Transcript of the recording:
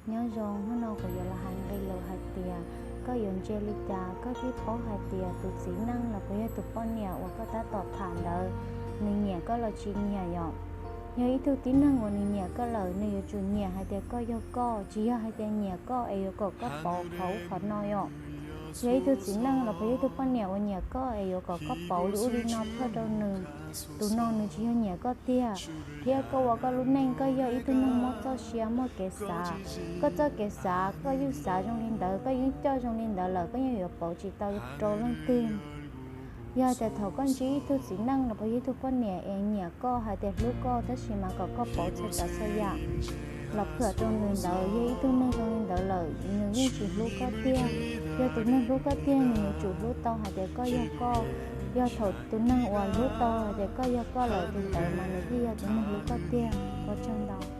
Nyob zoo, hnub no kuv yuav los hais nqe lus hais tias koj yuav ntsia li cas koj thiaj paub hais tias tus txiv neej los puas yog tus poj niam uas koj tab tom tham ntawd nws nyiam koj los tsis nyiam yom. Yog ib tug tib neeg uas nws nyiam koj lawm, nws yuav tsum nyiam hais tias koj yog koj, tsis yog hais tias nyiam koj es yuav kom koj pauv qhov ub qhov no yom. Yog ib tug txiv neej los puas yog ib tug poj niam uas nyiam koj es yuav kom koj pauv li ub li no phaj rau nws, tus no nws tsis yog nyiam koj tiag. Thiab koj ua koj lub neej, koj yog ib tug neeg muaj txoj sia muaj kev xav, koj txoj kev xav koj yeej xav zoo li ntawd, koj yeej coj zoo li ntawd lawm, koj yeej yuav pauv tsis tau rau leej twg. Yog tias thaum koj ntsib ib tug txiv neej los puas yog ib tug poj niam es nyiam koj hais tias hlub koj, tab sis mas kom koj pauv txhua tsav txhua yam los phaj rau nws ntawd, yog ib tug neeg zoo li ntawd lawm nws yeej tsis hlub koj tiag. Yog tus neeg hlub koj tiag nws yuav tsum hlub tau hais tias koj yog koj. Yog thaum tus neeg uas hlub tau hais tias koj yog koj lawm, tus ntawd mas nws thiaj yog tus neeg hlub koj tiag. Ua tsaug ntau.